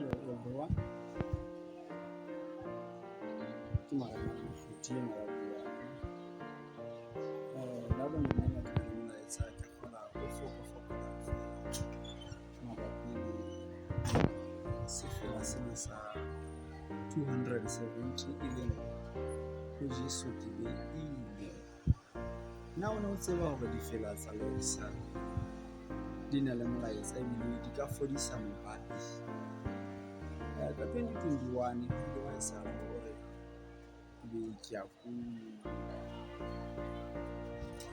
Hello everyone, ke Morena Mokgethi enwa ya buang. Labone mona ke na le molaetsa ke kgola o fokofokolang feela mabapi le sefela sena sa 270 e leng ho Jeso ke beile. Na o no tseba hore difela tsa Lorisa di na le molaetsa ebile di ka fodisa mobabi? Ka 2021 ho ile wa etsahala hore ebe ke a kula,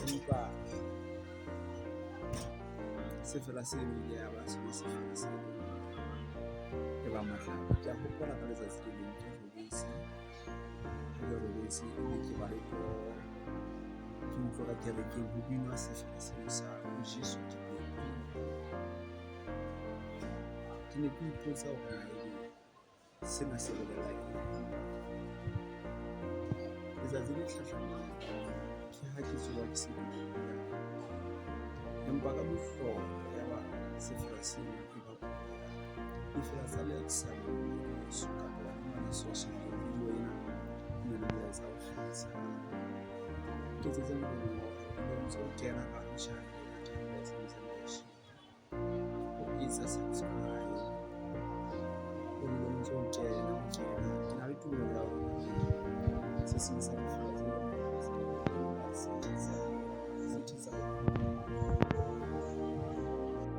empa sefela seno ile ya ba sona sefela se leng e ba matla. Ke a hopola ka letsatsi le leng ke robetse, ha ke robetse ebe ke ba le toro. Ke utlwa ka kerekeng ho binwa sefela seo sa ho Jeso ke . Ke ne ke ipotsa hore na ebe sena se bolela eng. Letsatsi le hlahlamang ke ha ke tsoha ke se ke kula, empa ka mohlolo ya ba sefela seno e ba difela tsa kapa wena ngwaneso o shebileng video ena e na le molaetsa o . Iketsetse molemo wa hore o dule o ntso kena ka hare ho channel o etsa subscribe. O dule o ntso kena o kena. Ke na le tumelo ya hore se seng sa .